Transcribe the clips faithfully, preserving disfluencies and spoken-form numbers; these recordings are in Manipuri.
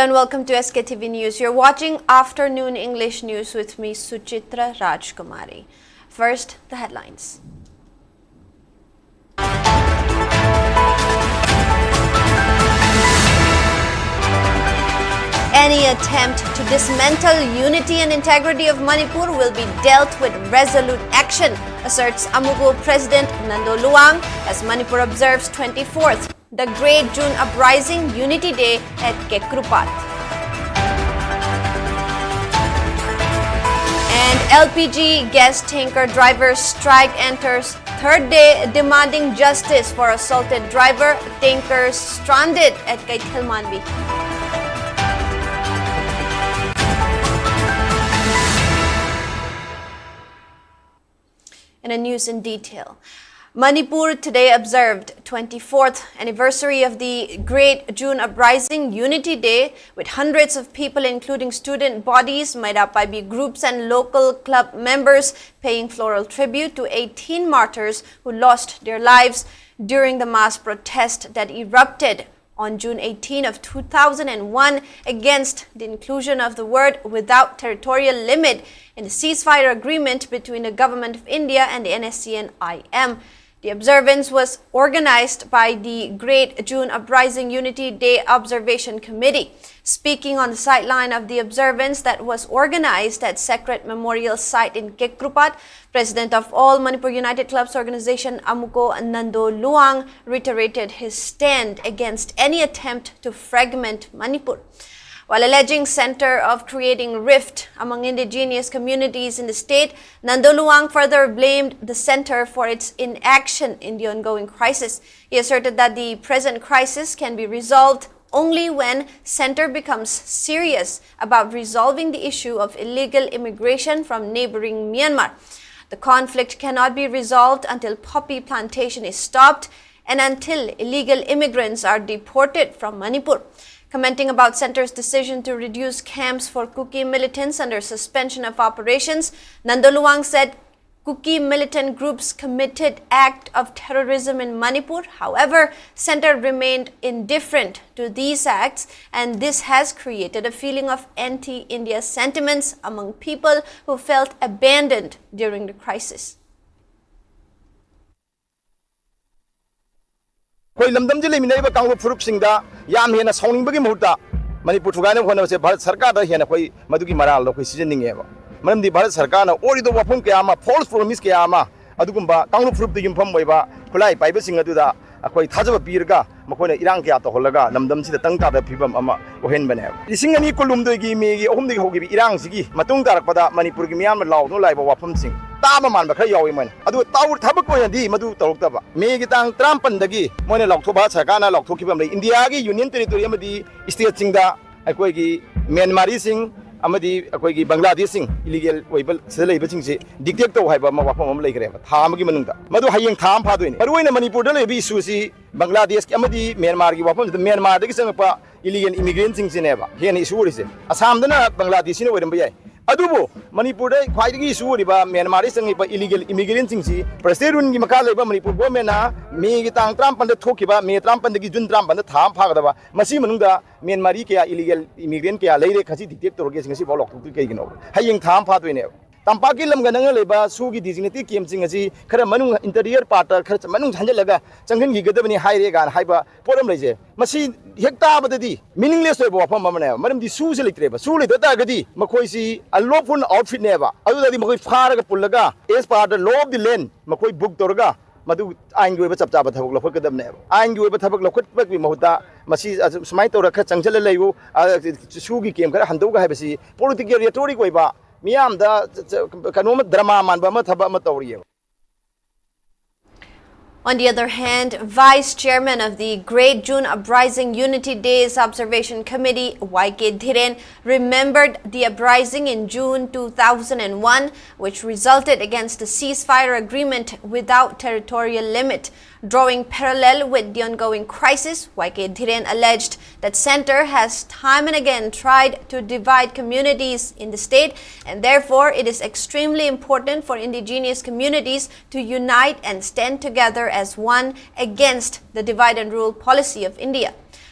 And welcome to S K T V News. You're watching Afternoon English News with me, Suchitra Rajkumari. First, the headlines. Any attempt to dismantle unity and integrity of Manipur will be dealt with resolute action, asserts AMUGO President Nando Luang as Manipur observes twenty-fourth, the Great June Uprising Unity Day at Kekrupat. And L P G gas tanker driver strike enters third day, demanding justice for assaulted driver, tankers stranded at Keithelmanbi. And a news in detail. Manipur today observed twenty-fourth anniversary of the Great June Uprising Unity Day, with hundreds of people, including student bodies, Mairap Paibi groups, and local club members, paying floral tribute to eighteen martyrs who lost their lives during the mass protest that erupted on June eighteen of two thousand and one against the inclusion of the word "without territorial limit" in the ceasefire agreement between the Government of India and the N S C N I M. The observance was organized by the Great June Uprising Unity Day Observation Committee. Speaking on the sideline of the observance that was organized at Sacred Memorial Site in Kekrupat, President of All Manipur United Clubs Organization, AMUCO, Nando Luang, reiterated his stand against any attempt to fragment Manipur. While alleging center of creating rift among indigenous communities in the state, Nando Luang further blamed the center for its inaction in the ongoing crisis. He asserted that the present crisis can be resolved only when center becomes serious about resolving the issue of illegal immigration from neighboring Myanmar. The conflict cannot be resolved until poppy plantation is stopped and until illegal immigrants are deported from Manipur. Commenting about center's decision to reduce camps for Kuki militants under suspension of operations, Nando Luang said, Kuki militant groups committed act of terrorism in Manipur. However, center remained indifferent to these acts, and this has created a feeling of anti-India sentiments among people who felt abandoned during the crisis. ꯑꯩꯈꯣꯏ ꯂꯝꯗꯝꯁꯤ ꯂꯩꯃꯤꯟꯅꯔꯤꯕ ꯀꯥꯡꯂꯨꯞ ꯐꯨꯔꯨꯞꯁꯤꯡꯗ ꯌꯥꯝ ꯍꯦꯟꯅ ꯁꯥꯎꯅꯤꯡꯕꯒꯤ ꯃꯍꯨꯠꯇ ꯃꯅꯤꯄꯨꯔ ꯊꯨꯒꯥꯏꯅꯕ ꯍꯣꯠꯅꯕꯁꯦ ꯚꯥꯔꯠ ꯁꯔꯀꯥꯔꯗ ꯍꯦꯟꯅ ꯑꯩꯈꯣꯏ ꯃꯗꯨꯒꯤ ꯃꯔꯥꯜꯗꯣ ꯑꯩꯈꯣꯏ ꯁꯤꯖꯤꯟꯅꯤꯡꯉꯦꯕ꯫ ꯃꯔꯝꯗꯤ ꯚꯥꯔꯠ ꯁꯔꯀꯥꯔꯅ ꯑꯣꯏꯔꯤꯕ ꯋꯥꯐꯝ ꯀꯌꯥ ꯑꯃ, false promise ꯀꯌꯥ ꯑꯃ, ꯑꯗꯨꯒꯨꯝꯕ ꯀꯥꯡꯂꯨꯞ ꯐꯨꯔꯨꯞꯇ ꯌꯨꯝꯐꯝ ꯑꯣꯏꯕ ꯈꯨꯠꯂꯥꯏ ꯄꯥꯏꯕꯁꯤꯡ ꯑꯗꯨꯗ ꯑꯩꯈꯣꯏ ꯊꯥꯖꯕ ꯄꯤꯔꯒ ꯃꯈꯣꯏꯅ ꯏꯔꯥꯡ ꯀꯌꯥ ꯇꯧꯍꯜꯂꯒ ꯂꯝꯗꯝꯁꯤꯗ ꯇꯪ ꯇꯥꯗꯕ ꯐꯤꯕꯝ ꯑꯃ ꯑꯣꯏꯍꯟꯕꯅꯦꯕ꯫ ꯂꯤꯁꯤꯡ ꯑꯅꯤ ꯀꯨꯟꯍꯨꯝꯗꯣꯏꯒꯤ ꯃꯦꯒꯤ ꯑꯍꯨꯝꯗꯒꯤ ꯍꯧꯈꯤꯕ ꯏꯔꯥꯡꯁꯤꯒꯤ ꯃꯇꯨꯡ ꯇꯥꯔꯛꯄꯗ ꯃꯅꯤꯄꯨꯔꯒꯤ ꯃꯤꯌꯥꯝꯅ ꯂꯥꯎꯗꯨꯅ ꯂꯥꯛꯏꯕ ꯋꯥꯐꯝꯁꯤꯡ ꯇꯥꯕ ꯃꯥꯟꯕ ꯈꯔ ꯌꯥꯎꯏ ꯃꯣꯏꯅ꯫ ꯑꯗꯨꯒ ꯇꯧ-, ꯊꯕꯛ ꯑꯣꯏꯅꯗꯤ ꯃꯗꯨ ꯇꯧꯔꯛꯇꯕ꯫ ꯃꯦꯒꯤ ꯇꯥꯡ ꯇꯔꯥꯃꯥꯄꯟꯗꯒꯤ ꯃꯣꯏꯅ ꯂꯥꯎꯊꯣꯛ-, ꯚꯥꯔꯠ ꯁꯔꯀꯥꯔꯅ ꯂꯥꯎꯊꯣꯛꯈꯤꯕ ꯑꯃ ꯂꯩ, ꯏꯟꯗꯤꯌꯥꯒꯤ ꯌꯨꯅꯤꯌꯟ ꯇꯦꯔꯤꯇꯣꯔꯤ ꯑꯃꯗꯤ ꯁ꯭ꯇꯦꯠꯁꯤꯡꯗ ꯑꯩꯈꯣꯏꯒꯤ ꯃ꯭ꯌꯥꯟꯃꯥꯔꯤꯁꯤꯡ ꯑꯃꯗꯤ ꯑꯩꯈꯣꯏꯒꯤ ꯕꯪꯒ꯭ꯂꯥꯗꯦꯁꯁꯤꯡ ꯏꯂꯤꯒꯦꯜ ꯑꯣꯏꯕ ꯁꯤꯗ ꯂꯩꯕꯁꯤꯡꯁꯤ ꯗꯤꯇꯦꯛ ꯇꯧ ꯍꯥꯏꯕ ꯑꯃ ꯋꯥꯐꯝ ꯑꯃ ꯂꯩꯈ꯭ꯔꯦꯕ ꯊꯥ ꯑꯃꯒꯤ ꯃꯅꯨꯡꯗ꯫ ꯃꯗꯨ ꯍꯌꯦꯡ ꯊꯥ ꯑꯃ ꯐꯥꯗꯣꯏꯅꯤ꯫ ꯃꯔꯨꯑꯣꯏꯅ ꯃꯅꯤꯄꯨꯔꯗ ꯂꯩꯕ ꯏꯁꯨꯁꯤ ꯕꯪꯒ꯭ꯂꯥꯗꯦꯁꯀꯤ ꯑꯃꯗꯤ ꯃ꯭ꯌꯥꯟꯃꯥꯔꯒꯤ ꯋꯥꯐꯝꯁꯤꯗ ꯃ꯭ꯌꯥꯟꯃꯥꯔꯗꯒꯤ ꯆꯪꯉꯛꯄ ꯏꯂꯤꯒꯦꯜ ꯏꯃꯤꯒ꯭ꯔꯦꯟꯁꯤꯡꯁꯤꯅꯦꯕ ꯍꯦꯟꯅ ꯏꯁꯨ ꯑꯣꯏꯔꯤꯁꯦ꯫ ꯑꯁꯥꯝꯗꯅ ꯕꯪꯒ꯭ꯂꯥꯗꯦꯁꯤꯅ ꯑꯣꯏꯔꯝꯕ ꯌꯥꯏ, ꯑꯗꯨꯕꯨ ꯃꯅꯤꯄꯨꯔꯗ ꯈ꯭ꯋꯥꯏꯗꯒꯤ ꯏꯁꯨ ꯑꯣꯏꯔꯤꯕ ꯃ꯭ꯌꯥꯟꯃꯥꯔꯗꯒꯤ ꯆꯪꯉꯛꯄ ꯏꯂꯤꯒꯦꯜ ꯏꯃꯤꯒ꯭ꯔꯦꯟꯁꯤꯡꯁꯤ ꯄ꯭ꯔꯁꯤꯗꯦꯟ ꯔꯨꯜꯒꯤ ꯃꯈꯥ ꯂꯩꯕ ꯃꯅꯤꯄꯨꯔ ꯒꯣꯔꯃꯦꯟꯅ ꯃꯦꯒꯤ ꯇꯥꯡ ꯇꯔꯥꯃꯥꯄꯟꯗ ꯊꯣꯛꯈꯤꯕ, ꯃꯦ ꯇꯔꯥꯃꯥꯄꯟꯗꯒꯤ ꯖꯨꯟ ꯇꯔꯥꯃꯥꯄꯟꯗ ꯊꯥ ꯑꯃ ꯐꯥꯒꯗꯕ, ꯃꯁꯤ ꯃꯅꯨꯡꯗ ꯃ꯭ꯌꯥꯟꯃꯥꯔꯤ ꯀꯌꯥ, ꯏꯂꯤꯒꯦꯜ ꯏꯃꯤꯒ꯭ꯔꯦꯟ ꯀꯌꯥ ꯂꯩꯔꯦ, ꯈꯖꯤꯛ ꯗꯤꯇꯦꯛ ꯇꯧꯔꯒꯦ, ꯉꯁꯤꯐꯥꯎ ꯂꯥꯎꯊꯣꯛꯇ꯭ꯔꯤ꯫ ꯀꯩꯒꯤꯅꯣ? ꯍꯌꯦꯡ ꯊꯥ ꯑꯃ ꯐꯥꯗꯣꯏꯅꯦꯕ꯫ ꯇꯝꯄꯥꯛꯀꯤ ꯂꯝꯒ ꯅꯛꯅ ꯂꯩꯕ ꯁꯨꯒꯤ ꯗꯤꯖꯤꯒꯅꯦꯇꯦꯠ ꯀꯦꯝꯞꯁꯤꯡ ꯑꯁꯤ ꯈꯔ ꯃꯅꯨꯡ, ꯏꯟꯇꯔꯤꯌꯔ ꯄꯥꯔꯠꯇ ꯈꯔ ꯃꯅꯨꯡ ꯍꯟꯖꯤꯜꯂꯒ ꯆꯪꯍꯟꯈꯤꯒꯗꯕꯅꯤ ꯍꯥꯏꯔꯦ ꯀꯥꯏꯅ ꯍꯥꯏꯕ ꯄꯣꯠ ꯑꯃ ꯂꯩꯖꯩ꯫ ꯃꯁꯤ ꯍꯦꯛ ꯇꯥꯕꯗꯗꯤ ꯃꯤꯅꯤꯡꯂꯦꯁ ꯑꯣꯏꯕ ꯋꯥꯐꯝ ꯑꯃꯅꯦꯕ, ꯃꯔꯝꯗꯤ ꯁꯨꯁꯤ ꯂꯩꯇ꯭ꯔꯦꯕ꯫ ꯁꯨ ꯂꯩꯇ ꯇꯥꯔꯒꯗꯤ ꯃꯈꯣꯏꯁꯤ ꯑꯟꯂꯣꯐꯨꯜ ꯑꯥꯎꯠꯐꯤꯠꯅꯦꯕ, ꯑꯗꯨꯗꯗꯤ ꯃꯈꯣꯏ ꯐꯥꯔꯒ ꯄꯨꯜꯂꯒ as per the law of the land ꯃꯈꯣꯏ ꯕꯨꯛ ꯇꯧꯔꯒ ꯃꯗꯨ ꯑꯥꯏꯟꯒꯤ ꯑꯣꯏꯕ ꯆꯞ ꯆꯥꯕ ꯊꯕꯛ ꯂꯧꯈꯠꯀꯗꯕꯅꯦꯕ꯫ ꯑꯥꯏꯟꯒꯤ ꯑꯣꯏꯕ ꯊꯕꯛ ꯂꯧꯈꯠꯄꯒꯤ ꯃꯍꯨꯠꯇ ꯃꯁꯤ ꯑꯁꯨ-, ꯁꯨꯃꯥꯏꯅ ꯇꯧꯔꯒ ꯈꯔ ꯆꯪꯁꯤꯜꯂ ꯂꯩꯌꯨ, ꯑ, ꯁꯨꯒꯤ ꯀꯦꯝ ꯈꯔ ꯍꯟꯗꯣꯛꯎ ꯍꯥꯏꯕꯁꯤ ꯄꯣꯂꯤꯇꯤꯀꯦꯜ ꯔꯦꯇꯣꯔꯤꯛ ꯑꯣꯏꯕ, ꯃꯤꯌꯥꯝꯗ ꯆ-, ꯆ-, ꯀꯩꯅꯣꯝꯃ ꯗ꯭ꯔꯃꯥ ꯃꯥꯟꯕ ꯑꯃ ꯊꯕꯛ ꯑꯃ ꯇꯧꯔꯤꯑꯕ꯫ On the other hand, Vice Chairman of the Great June Uprising Unity Days Observation Committee, Y K Dhiren, remembered the uprising in June two thousand one, which resulted against the ceasefire agreement without territorial limit. Drawing parallel with the ongoing crisis, Y K Dhiren alleged that center has time and again tried to divide communities in the state, and therefore it is extremely important for indigenous communities to unite and stand together as one against the divide and rule policy of India.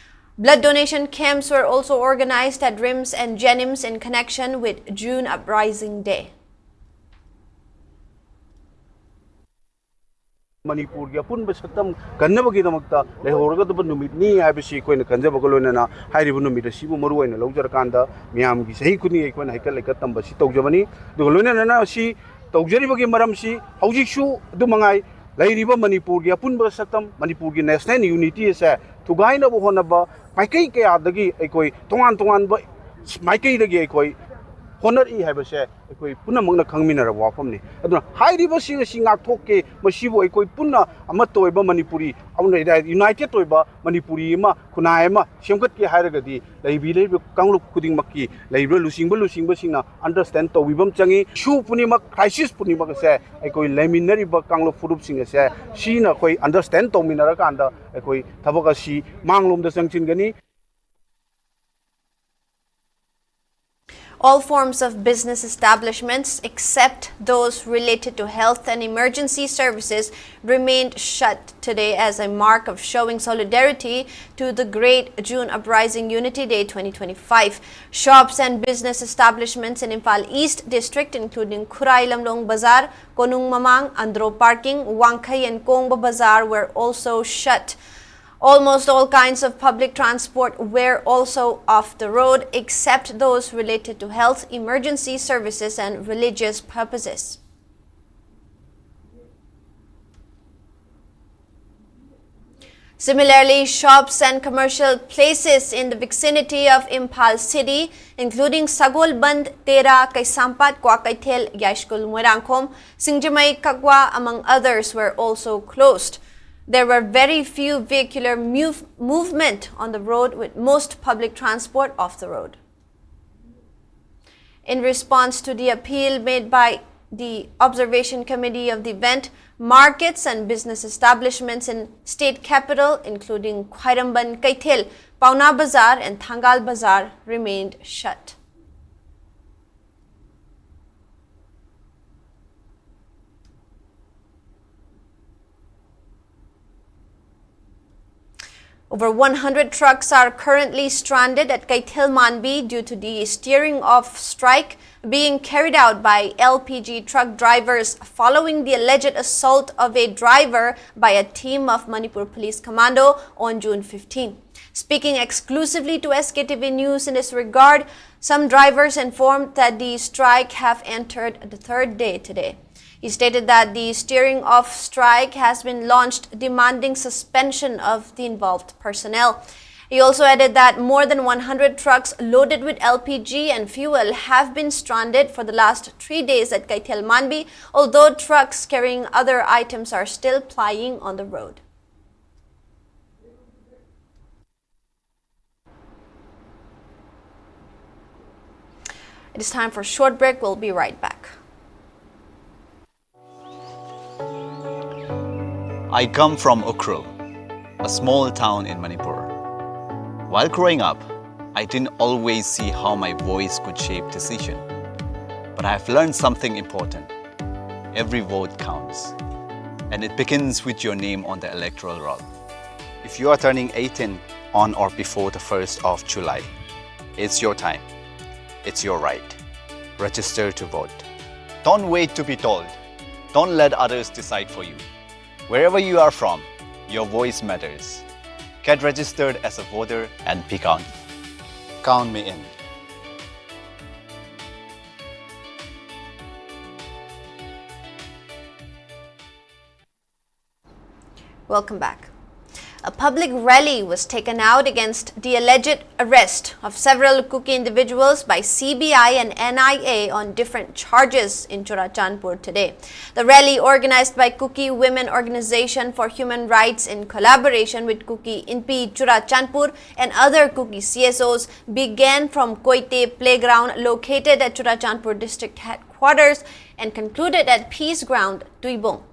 Blood donation camps were also organized at RIMS and JNIMS in connection with June Uprising Day. ꯃꯅꯤꯄꯨꯔꯒꯤ ꯑꯄꯨꯟꯕ ꯁꯛꯇꯝ ꯀꯟꯅꯕꯒꯤꯗꯃꯛꯇ ꯂꯩꯍꯧꯔꯒꯗꯕ ꯅꯨꯃꯤꯠꯅꯤ ꯍꯥꯏꯕꯁꯤ ꯑꯩꯈꯣꯏꯅ ꯈꯟꯖꯕꯒ ꯂꯣꯏꯅꯅ ꯍꯥꯏꯔꯤꯕ ꯅꯨꯃꯤꯠ ꯑꯁꯤꯕꯨ ꯃꯔꯨ ꯑꯣꯏꯅ ꯂꯧꯖꯔꯀꯥꯟꯗ ꯃꯤꯌꯥꯝꯒꯤ ꯆꯍꯤ ꯈꯨꯗꯤꯡꯒꯤ ꯑꯩꯈꯣꯏꯅ ꯍꯩꯀꯠ ꯂꯩꯀꯠ ꯇꯝꯕꯁꯤ ꯇꯧꯖꯕꯅꯤ꯫ ꯑꯗꯨꯒ ꯂꯣꯏꯅꯅ ꯑꯁꯤ ꯇꯧꯖꯔꯤꯕꯒꯤ ꯃꯔꯝꯁꯤ ꯍꯧꯖꯤꯛꯁꯨ ꯑꯗꯨ ꯃꯉꯥꯏ, ꯂꯩꯔꯤꯕ ꯃꯅꯤꯄꯨꯔꯒꯤ ꯑꯄꯨꯟꯕ ꯁꯛꯇꯝ, ꯃꯅꯤꯄꯨꯔꯒꯤ national unity ꯑꯁꯦ ꯊꯨꯒꯥꯏꯅꯕ ꯍꯣꯠꯅꯕ ꯃꯥꯏꯀꯩ ꯀꯌꯥꯗꯒꯤ ꯑꯩꯈꯣꯏ ꯇꯣꯉꯥꯟ ꯇꯣꯉꯥꯟꯕ ꯃꯥꯏꯀꯩꯗꯒꯤ ꯑꯩꯈꯣꯏ ꯍꯣꯠꯅꯔꯛꯏ ꯍꯥꯏꯕꯁꯦ ꯑꯩꯈꯣꯏ ꯄꯨꯝꯅꯃꯛꯅ ꯈꯪꯃꯤꯟꯅꯔꯕ ꯋꯥꯐꯝꯅꯤ꯫ ꯑꯗꯨꯅ ꯍꯥꯏꯔꯤꯕꯁꯤꯡ ꯑꯁꯤ ꯉꯥꯛꯊꯣꯛꯀꯦ, ꯃꯁꯤꯕꯨ ꯑꯩꯈꯣꯏ ꯄꯨꯟꯅ ꯑꯃꯠꯇ ꯑꯣꯏꯕ ꯃꯅꯤꯄꯨꯔꯤ, united ꯑꯣꯏꯕ ꯃꯅꯤꯄꯨꯔꯤ ꯑꯃ, ꯈꯨꯟꯅꯥꯏ ꯑꯃ ꯁꯦꯝꯒꯠꯀꯦ ꯍꯥꯏꯔꯒꯗꯤ ꯂꯩꯕꯤꯔꯤꯕ ꯀꯥꯡꯂꯨꯞ ꯈꯨꯗꯤꯡꯃꯛꯀꯤ ꯂꯩꯔꯤꯕ ꯂꯨꯆꯤꯡꯕ ꯂꯨꯆꯤꯡꯕꯁꯤꯡꯅ understand ꯇꯧꯕꯤꯕ ꯑꯃ ꯆꯪꯉꯤ꯫ Issue ꯄꯨꯝꯅꯃꯛ, crisis ꯄꯨꯝꯅꯃꯛ ꯑꯁꯦ ꯑꯩꯈꯣꯏ ꯂꯩꯃꯤꯟꯅꯔꯤꯕ ꯀꯥꯡꯂꯨꯞ ꯐꯨꯔꯨꯞꯁꯤꯡ ꯑꯁꯦ ꯁꯤꯅ ꯑꯩꯈꯣꯏ understand ꯇꯧꯃꯤꯟꯅꯔꯀꯥꯟꯗ ꯑꯩꯈꯣꯏ ꯊꯕꯛ ꯑꯁꯤ ꯃꯥꯡꯂꯣꯝꯗ ꯆꯪꯁꯤꯟꯒꯅꯤ꯫ All forms of business establishments, except those related to health and emergency services, remained shut today as a mark of showing solidarity to the Great June Uprising Unity Day twenty twenty-five. Shops and business establishments in Imphal East District, including Khurai Lamlong Bazar, Konung Mamang, Andro Parking, Wangkhei and Kongba Bazar, were also shut. Almost all kinds of public transport were also off the road, except those related to health, emergency services, and religious purposes. Similarly, shops and commercial places in the vicinity of Imphal city, including Sagolband, Tera, Kaisampat, Kwakeithel, Yaishkul, Moirangkhom, Singjamei, Kakwa, among others, were also closed. There were very few vehicular move- movement on the road, with most public transport off the road. In response to the appeal made by The observation committee of the event, markets and business establishments in state capital, including Khwairamband Keithel, Paona Bazar and Thangal Bazar, remained shut. Over one hundred trucks are currently stranded at Keithel Manbi due to the steering off strike being carried out by L P G truck drivers following the alleged assault of a driver by a team of Manipur Police Commando on June fifteen. Speaking exclusively to S K T V News in this regard, some drivers informed that the strike have entered the third day today. He stated that the steering off strike has been launched, demanding suspension of the involved personnel. He also added that more than one hundred trucks loaded with L P G and fuel have been stranded for the last three days at Keithel Manbi, although trucks carrying other items are still plying on the road. It is time for a short break. We'll be right back. I come from Ukhrul, a small town in Manipur. While growing up, I didn't always see how my voice could shape decision. But I've learned something important. Every vote counts. And it begins with your name on the electoral roll. If you are turning eighteen on or before the first of July, it's your time. It's your right. Register to vote. Don't wait to be told. Don't let others decide for you. Wherever you are from, your voice matters. Get registered as a voter and be counted. Count me in. Welcome back. A public rally was taken out against the alleged arrest of several Kuki individuals by C B I and N I A on different charges in Churachandpur today. The rally, organized by Kuki Women Organization for Human Rights in collaboration with Kuki Inpi Churachandpur and other Kuki C S Os, began from Koite Playground, located at Churachandpur District Headquarters, and concluded at Peace Ground, Tuibong.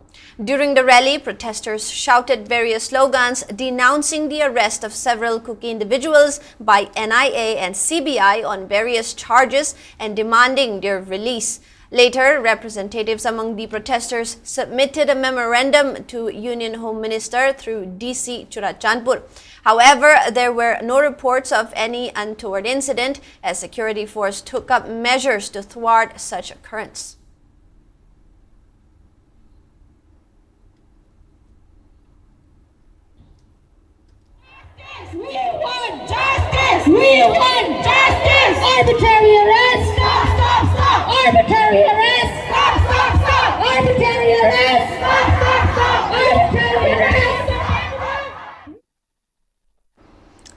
During the rally, protesters shouted various slogans denouncing the arrest of several Kuki individuals by N I A and C B I on various charges and demanding their release. Later, representatives among the protesters submitted a memorandum to Union Home Minister through D C Churachandpur. However, there were no reports of any untoward incident, as security force took up measures to thwart such occurrence. We want justice! We want justice! Arbitrary arrest! Stop, stop, stop! Arbitrary arrest! Stop, stop, stop! Arbitrary arrest! Stop, stop, stop! Arbitrary arrest!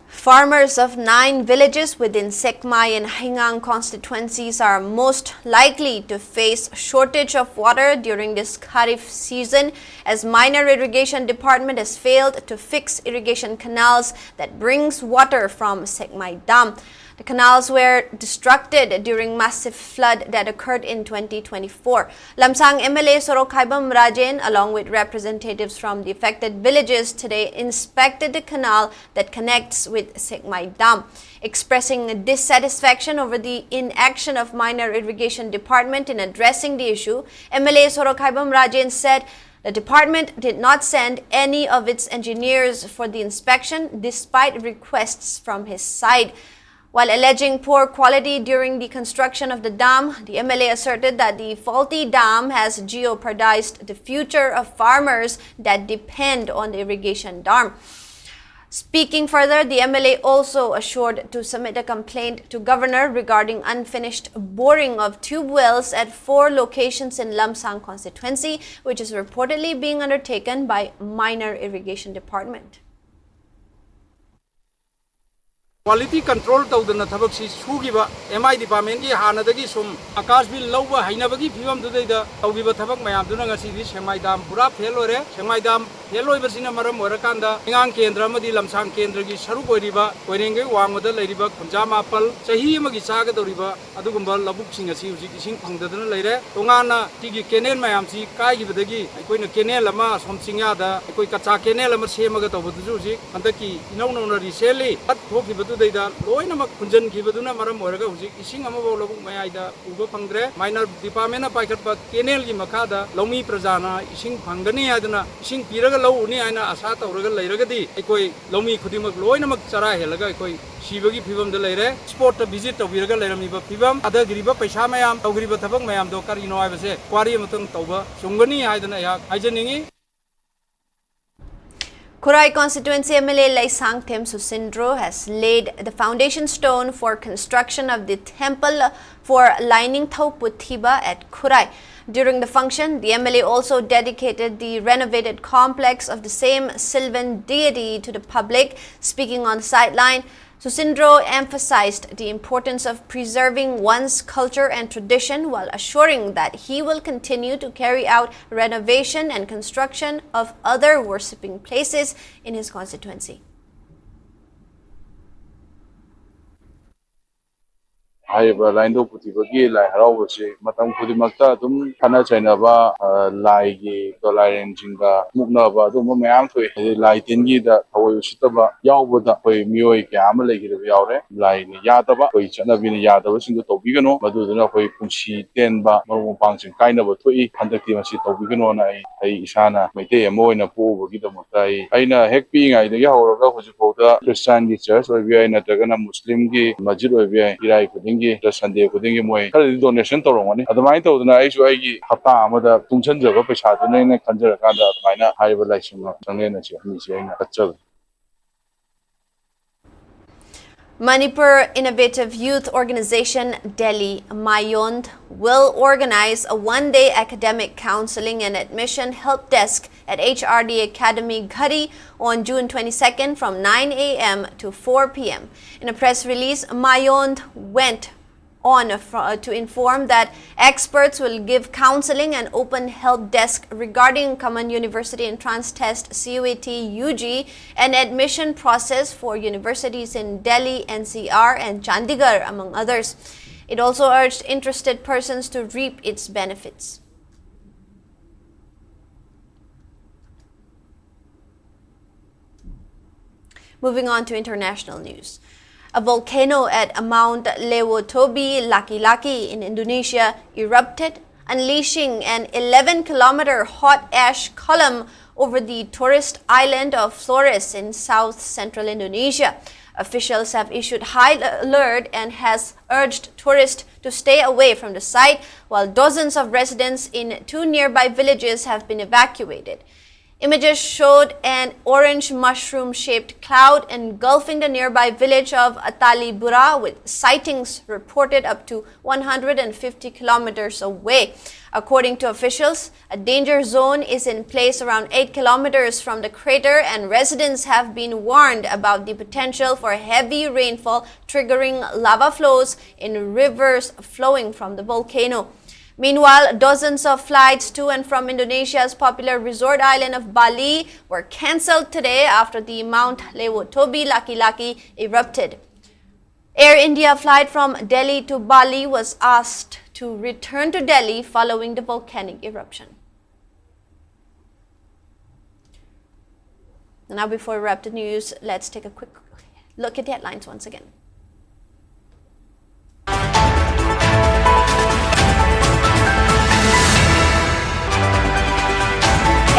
Farmers of nine villages within Sekmai and Heingang constituencies are most likely to face shortage of water during this Kharif season, as Minor Irrigation Department has failed to fix irrigation canals that brings water from Sekmai Dam. The canals were destructed during massive flood that occurred in twenty twenty-four. Lamsang M L A Sorokhaibam Rajen, along with representatives from the affected villages, today inspected the canal that connects with Sekmai Dam. Expressing dissatisfaction over the inaction of Minor Irrigation Department in addressing the issue, M L A Sorokhaibam Rajen said the department did not send any of its engineers for the inspection despite requests from his side. While alleging poor quality during the construction of the dam, the M L A asserted that the faulty dam has jeopardized the future of farmers that depend on the irrigation dam. Speaking further, the M L A also assured to submit a complaint to Governor regarding unfinished boring of tube wells at four locations in Lamsang constituency, which is reportedly being undertaken by Minor Irrigation Department. quality control ꯇꯧꯗꯅ ꯊꯕꯛꯁꯤ ꯁꯨꯈꯤꯕ M I department ꯀꯤ ꯍꯥꯟꯅꯗꯒꯤ ꯁꯨꯝ ꯑꯀꯥꯁ ꯕꯤꯜ ꯂꯧꯕ ꯍꯩꯅꯕꯒꯤ ꯐꯤꯕꯝꯗꯨꯗꯩꯗ ꯇꯧꯈꯤꯕ ꯊꯕꯛ ꯃꯌꯥꯝꯗꯨꯅ ꯉꯁꯤꯗꯤ ꯁꯦꯡꯃꯥꯏ ꯗꯥꯝ ꯄꯨꯔꯥ ꯐꯦꯜ ꯑꯣꯏꯔꯦ꯫ ꯁꯦꯡꯃꯥꯏ ꯗꯥꯝ ꯐꯦꯜ ꯑꯣꯏꯕꯁꯤꯅ ꯃꯔꯝ ꯑꯣꯏꯔꯀꯥꯟꯗ ꯍꯩꯉꯥꯡ ꯀꯦꯟꯗ꯭ꯔ ꯑꯃꯗꯤ ꯂꯝꯁꯥꯡ ꯀꯦꯟꯗ꯭ꯔꯒꯤ ꯁꯔꯨꯛ ꯑꯣꯏꯔꯤꯕ ꯀꯣꯏꯔꯦꯡꯒꯩ ꯋꯥꯡꯃꯗ ꯂꯩꯔꯤꯕ ꯈꯨꯟꯖꯥ ꯃꯥꯄꯜ ꯆꯍꯤ ꯑꯃꯒꯤ ꯆꯥꯒꯗꯧꯔꯤꯕ ꯑꯗꯨꯒꯨꯝꯕ ꯂꯧꯕꯨꯛꯁꯤꯡ ꯑꯁꯤ ꯍꯧꯖꯤꯛ ꯏꯁꯤꯡ ꯐꯪꯗꯗꯅ ꯂꯩꯔꯦ꯫ ꯇꯣꯉꯥꯟꯅ ꯁꯤꯒꯤ ꯀꯦꯅꯦꯜ ꯃꯌꯥꯝꯁꯤ ꯀꯥꯏꯈꯤꯕꯗꯒꯤ ꯑꯩꯈꯣꯏꯅ ꯀꯦꯅꯦꯜ ꯑꯃ ꯑꯁꯣꯝ ꯆꯤꯡꯌꯥꯗ ꯑꯩꯈꯣꯏ ꯀꯆꯥ ꯀꯦꯅꯦꯜ ꯑꯃ ꯁꯦꯝꯃꯒ ꯇꯧꯕꯗꯨꯁꯨ ꯍꯧꯖꯤꯛ ꯍꯟꯗꯛꯀꯤ ꯏꯅꯧ ꯅꯧꯅ recently ꯐ꯭ꯂꯠ ꯊꯣꯛꯈꯤꯕꯗꯨꯗꯩꯗ ꯂꯣꯏꯅꯃꯛ ꯐꯨꯟꯖꯟꯈꯤꯕꯗꯨꯅ ꯃꯔꯝ ꯑꯣꯏꯔꯒ ꯍꯧꯖꯤꯛ ꯏꯁꯤꯡ ꯑꯃꯐꯥꯎ ꯂꯧꯕꯨꯛ ꯃꯌꯥꯏꯗ ꯎꯕ ꯐꯪꯗ꯭ꯔꯦ꯫ Minor department ꯅ ꯄꯥꯏꯈꯠꯄ ꯀꯦꯅꯦꯜꯒꯤ ꯃꯈꯥꯗ ꯂꯧꯃꯤ ꯄ꯭ꯔꯖꯥꯅ ꯏꯁꯤꯡ ꯐꯪꯒꯅꯤ ꯍꯥꯏꯗꯅ ꯏꯁꯤꯡ ꯄꯤꯔꯒ ꯂꯧ ꯎꯅꯤ ꯍꯥꯏꯅ ꯑꯥꯁꯥ ꯇꯧꯔꯒ ꯂꯩꯔꯒꯗꯤ ꯑꯩꯈꯣꯏ ꯂꯧꯃꯤ ꯈꯨꯗꯤꯡꯃꯛ ꯂꯣꯏꯅꯃꯛ ꯆꯔꯥ ꯍꯦꯜꯂꯒ ꯑꯩꯈꯣꯏ ꯁꯤꯕꯒꯤ ꯐꯤꯕꯝꯗ ꯂꯩꯔꯦ꯫ Spot ꯇ visit ꯇꯧꯕꯤꯔꯒ ꯂꯩꯔꯝꯃꯤꯕ ꯐꯤꯕꯝ, ꯊꯥꯗꯈ꯭ꯔꯤꯕ ꯄꯩꯁꯥ ꯃꯌꯥꯝ, ꯇꯧꯈ꯭ꯔꯤꯕ ꯊꯕꯛ ꯃꯌꯥꯝꯗꯣ ꯀꯔꯤꯅꯣ ꯍꯥꯏꯕꯁꯦ inquiry ꯑꯃꯇꯪ ꯇꯧꯕ ꯆꯨꯝꯒꯅꯤ ꯍꯥꯏꯗꯅ ꯑꯩꯍꯥꯛ ꯍꯥꯏꯖꯅꯤꯡꯏ꯫ Khurai constituency M L A Leisangthem Susindro has laid the foundation stone for construction of the temple for Lainingthou Puthiba at Khurai. During the function, the M L A also dedicated the renovated complex of the same sylvan deity to the public. Speaking on the sideline, Susindro emphasized the importance of preserving one's culture and tradition while assuring that he will continue to carry out renovation and construction of other worshipping places in his constituency. ꯍꯥꯏꯔꯤꯕ ꯂꯥꯏꯅꯤꯡꯊꯧ ꯄꯨꯊꯤꯕꯒꯤ ꯂꯥꯏ ꯍꯔꯥꯎꯕꯁꯤ ꯃꯇꯝ ꯈꯨꯗꯤꯡꯃꯛꯇ ꯑꯗꯨꯝ ꯈꯠꯅ ꯆꯩꯅꯕ, ꯑ, ꯂꯥꯏꯒꯤ ꯂꯥꯏꯔꯦꯟꯁꯤꯡꯒ ꯃꯨꯛꯅꯕ ꯑꯗꯨꯒꯨꯝꯕ ꯃꯌꯥꯝ ꯊꯣꯛꯏ꯫ ꯍꯥꯏꯗꯤ ꯂꯥꯏ ꯇꯤꯟꯒꯤꯗ ꯊꯑꯣꯏ ꯎꯁꯤꯠꯇꯕ ꯌꯥꯎꯕꯗ ꯑꯩꯈꯣꯏ ꯃꯤꯑꯣꯏ ꯀꯌꯥ ꯑꯃ ꯂꯩꯈꯤꯗꯕ ꯌꯥꯎꯔꯦ꯫ ꯂꯥꯏꯅ ꯌꯥꯗꯕ, ꯑꯩꯈꯣꯏ ꯆꯠꯅꯕꯤꯅ ꯌꯥꯗꯕꯁꯤꯡꯗꯣ ꯇꯧꯕꯤꯒꯅꯨ꯫ ꯃꯗꯨꯗꯨꯅ ꯑꯩꯈꯣꯏ ꯄꯨꯟꯁꯤ ꯇꯦꯟꯕ, ꯃꯔꯨꯞ ꯃꯄꯥꯡꯁꯤꯡ ꯀꯥꯏꯅꯕ ꯊꯣꯛꯏ꯫ ꯍꯟꯗꯛꯇꯤ ꯃꯁꯤ ꯇꯧꯕꯤꯒꯅꯣꯅ ꯑꯩ, ꯑꯩ ꯏꯁꯥꯅ ꯃꯩꯇꯩ ꯑꯃ ꯑꯣꯏꯅ ꯄꯣꯛꯎꯕꯒꯤꯗꯃꯛꯇ ꯑꯩ, ꯑꯩꯅ ꯍꯦꯛ ꯄꯤꯛꯏꯉꯩꯗꯒꯤ ꯍꯧꯔꯒ ꯍꯧꯖꯤꯛꯐꯥꯎꯗ ꯈ꯭ꯔꯤꯁꯇꯥꯟꯒꯤ ꯆꯔꯆ ꯑꯣꯏꯕ ꯌꯥꯏ, ꯅꯠꯇ꯭ꯔꯒꯅ ꯃꯨꯁꯂꯤꯝꯒꯤ ꯃꯁꯖꯤꯗ ꯑꯣꯏꯕ ꯌꯥꯏ, ꯏꯔꯥꯏ ꯈꯨꯗꯤꯡꯒꯤ, ꯁꯟꯗꯦ ꯈꯨꯗꯤꯡꯒꯤ ꯃꯣꯏ ꯈꯔꯗꯤ donation ꯇꯧꯔꯝꯒꯅꯤ꯫ ꯑꯗꯨꯃꯥꯏꯅ ꯇꯧꯗꯅ ꯑꯩꯁꯨ ꯑꯩꯒꯤ ꯍꯞꯇꯥ ꯑꯃꯗ ꯇꯨꯡꯁꯤꯟꯖꯕ ꯄꯩꯁꯥꯗꯨꯅꯦꯅ ꯈꯟꯖꯔꯀꯥꯟꯗ ꯑꯗꯨꯃꯥꯏꯅ ꯍꯥꯏꯔꯤꯕ ꯂꯥꯏꯁꯪ ꯆꯪꯂꯦꯟ ꯑꯁꯤ ꯑꯅꯤꯁꯤ ꯑꯩꯅ ꯀꯠꯆꯕꯅꯤ꯫ Manipur Innovative Youth Organization Delhi, Mayond, will organize a one-day academic counseling and admission help desk at H R D Academy Ghari on June twenty-second from nine a m to four p m. In a press release, Mayond went on fr- uh, to inform that experts will give counseling and open help desk regarding Common University Entrance Test, C U E T, U G, and admission process for universities in Delhi, N C R, and Chandigarh, among others. It also urged interested persons to reap its benefits. Moving on to international news. A volcano at Mount Lewo Tobi Laki Laki in Indonesia erupted, unleashing an eleven kilometer hot ash column over the tourist island of Flores in south central Indonesia. Officials have issued high alert and has urged tourists to stay away from the site, while dozens of residents in two nearby villages have been evacuated. Images showed an orange mushroom shaped cloud engulfing the nearby village of Atalibura, with sightings reported up to one hundred fifty kilometers away. According to officials, a danger zone is in place around eight kilometers from the crater, and residents have been warned about the potential for heavy rainfall, triggering lava flows in rivers flowing from the volcano. Meanwhile, dozens of flights to and from Indonesia's popular resort island of Bali were cancelled today after the Mount Lewo Tobi Laki Laki erupted. Air India flight from Delhi to Bali was asked to return to Delhi following the volcanic eruption. Now, before we wrap the news, let's take a quick look at the headlines once again.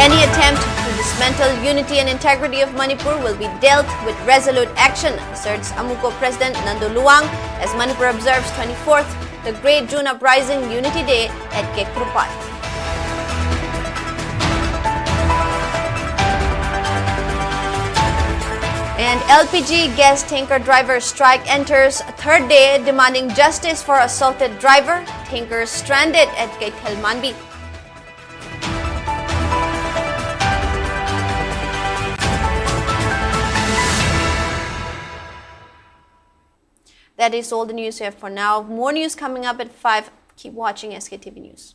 Any attempt to dismantle unity and integrity of Manipur will be dealt with resolute action, asserts AMUCO President Nando Luang as Manipur observes twenty-fourth, the Great June Uprising Unity Day at Kekropad. And L P G gas tanker driver strike enters third day, demanding justice for assaulted driver. Tankers stranded at Keithelmanbi. That is all the news we have for now. More news coming up at five. Keep watching S K T V News.